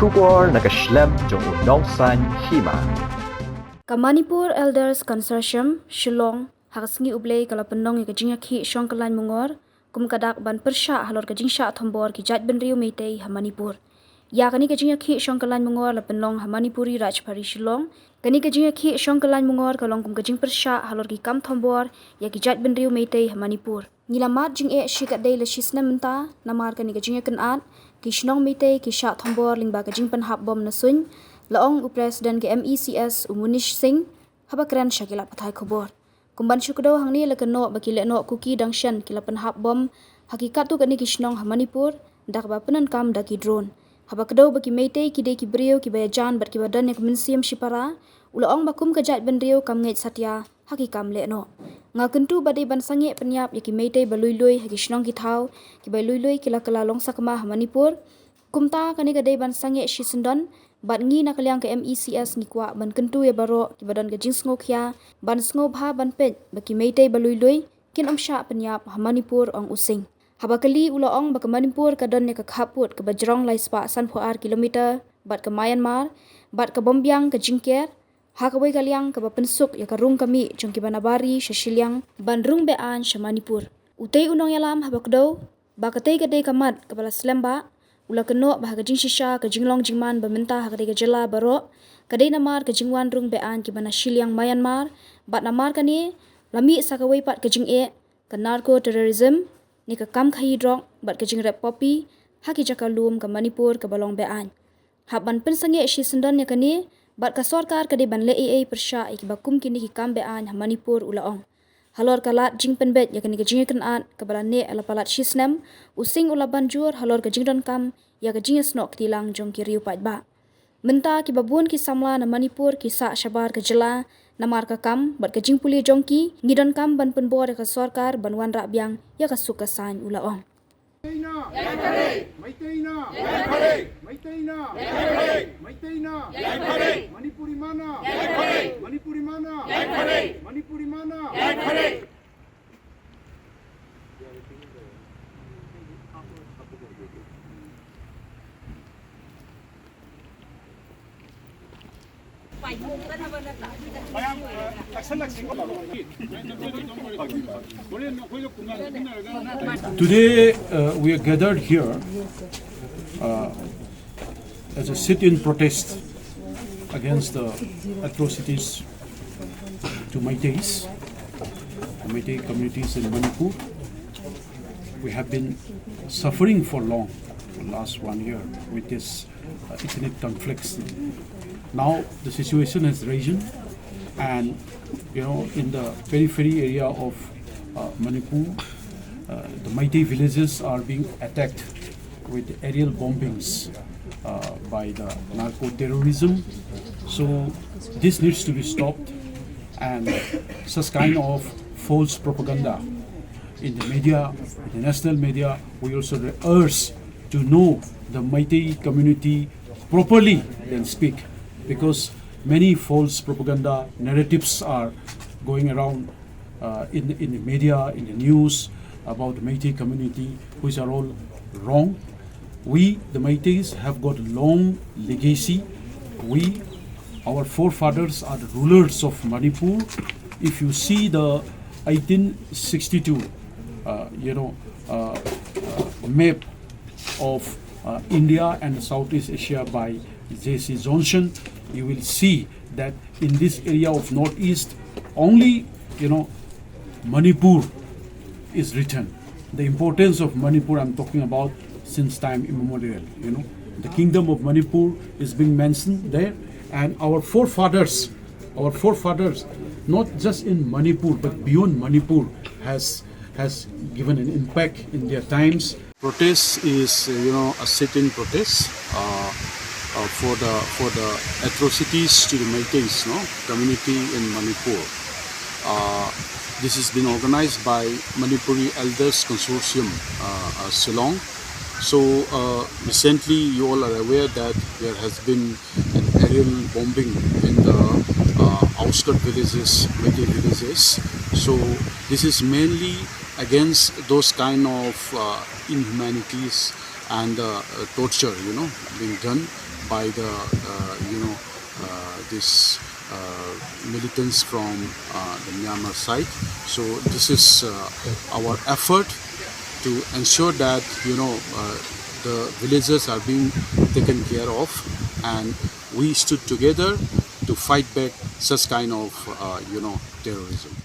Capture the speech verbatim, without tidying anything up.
Khubor na ka shlem jong u nongsan hima. Ka Manipur Elders Consortium, Shillong, ha ka sngi U Blei ka la pynlong ïa ka jingïakhih shong kyllain mungor, kum ka dak ban pyrshah halor ka jingshah thombor ki jaitbynriew Meitei ha Manipur. Ïa kane ka jingïakhih shong kyllain mungor la pynlong ha Manipuri Rajbari Shillong. Kane ka jingïakhih shong kyllain mungor ka long kum ka jingpyrshah halor ki kam thombor ïa ki jaitbynriew Meitei ha Manipur. Ngi la mad jingeh shi katdei la shi snem mynta, namar kane ka jingïakynad, ki shnong Meitei ki shah thombor lyngba ka jingpynhap bom na suiñ, la ong u President ka M E C S u Munish Singh, haba kren sha ki lad pathai khubor. Kum ban shu kdew hangne la kynnoh ba ki lehnoh Kuki dang shen ki la pynhap bom ha ki katto katne ki shnong ha Manipur, da kaba pyndonkam da ki drone. Haba kdew ba ki Meitei ki dei ki briew kiba ïajan bad kiba don ïa ka mynsiem shipara, u la ong ba kum ka jaitbynriew kam ngeit satia ha ki kam lehnoh. Nga kyntu ba dei ban sangeh pynïap ïa ki Meitei ba lui lui ha ki shnong ki thaw, kiba lui lui ki la kylla long sakma ha Manipur. Kumta kane ka dei ban sangeh shisyndon, bad ngi na ka liang ka M E C S ngi kwah ban kyntu ïa baroh kiba don ka jingsngewkhia ban sngewbha ban peit ba ki Meitei ba lui lui kin ym shah pynïap ha Manipur, ong u Singh. Haba kylli u la ong ba ka Manipur ka don ïa ka khappud kaba jrong lai spah sanphew ar kilometer bad ka Myanmar, bad ka bym biang ka jingker, ha kawei ka liang kaba pynsuk ïa ka rung ka mih jong kiba na Bari sha shiliang ban rung be-aiñ sha Manipur. Utei u nongïalam haba kdew ba katei ka dei ka mat kaba la slem bha, u la kynnoh ba ha ka jingshisha ka jinglong jingman ba mynta ha katei ka jylla baroh ka dei namar ka jingwan rung be-aiñ kiba na shiliang Myanmar, bad namar kane la mih sa kawei pat ka jingeh, ka narco terrorism, ne ka kam khaïi drok bad ka jingrep poppy ha ki jaka lum ka Manipur kaba long be-aiñ. Hap ban pynsangeh shisyndon ïa kane, bad ka sorkar ka dei ban leh ei ei pyrshah ïa kiba kum kine ki kam be-aiñ ha Manipur, u la ong. Halor ka lad jingpynbeit ïa kane ka jingïakynad kaba la neh la palat shi snem, u Singh u la ban jur halor ka jingdonkam ïa ka jingïasnoh kti lang jong ki riew paidbah. Mynta kiba bun ki samla na Manipur ki sah shabar ka jylla namar ka kam bad ka jingpule jong ki, ngi donkam ban pynbor ïa ka sorkar ban wanrah biang ïa ka suk ka saiñ, u la ong. Maiteina! Maiteina! Maiteina! Maiteina! Manipuri mana! Manipuri mana! Manipuri mana! Today, uh, we are gathered here, uh, as a sit-in protest against the atrocities to Meiteis, the Meitei communities in Manipur. We have been suffering for long, for last one year, with this uh, ethnic conflicts. Now the situation has risen, and, you know, in the periphery area of uh, Manipur, uh, the Meitei villages are being attacked with aerial bombings uh, by the narco terrorism. So this needs to be stopped, and such kind of false propaganda in the media, in the national media, we also urge to know the Meitei community properly, then speak, because many false propaganda narratives are going around uh, in, in the media, in the news about the Meitei community, which are all wrong. We, the Meiteis, have got long legacy. We, our forefathers are the rulers of Manipur. If you see the eighteen sixty-two, uh, you know, uh, uh, map of uh, India and Southeast Asia by J C Johnson, you will see that in this area of Northeast, only, you know, Manipur is written. The importance of Manipur, I'm talking about since time immemorial, you know. The kingdom of Manipur is being mentioned there, and our forefathers, our forefathers, not just in Manipur, but beyond Manipur, has, has given an impact in their times. Protest is, uh, you know, a sit-in protest uh, uh, for the for the atrocities to the Meiteis, no, community in Manipur. Uh, this has been organized by Manipuri Elders Consortium, uh, uh, Shillong. So uh, recently, you all are aware that there has been an aerial bombing in the uh, outskirt villages, Meitei villages. So this is mainly against those kind of uh, inhumanities and uh, torture, you know, being done by the uh, you know uh, this uh, militants from uh, the Myanmar side. So this is uh, our effort to ensure that you know uh, the villagers are being taken care of, and we stood together to fight back such kind of uh, you know terrorism.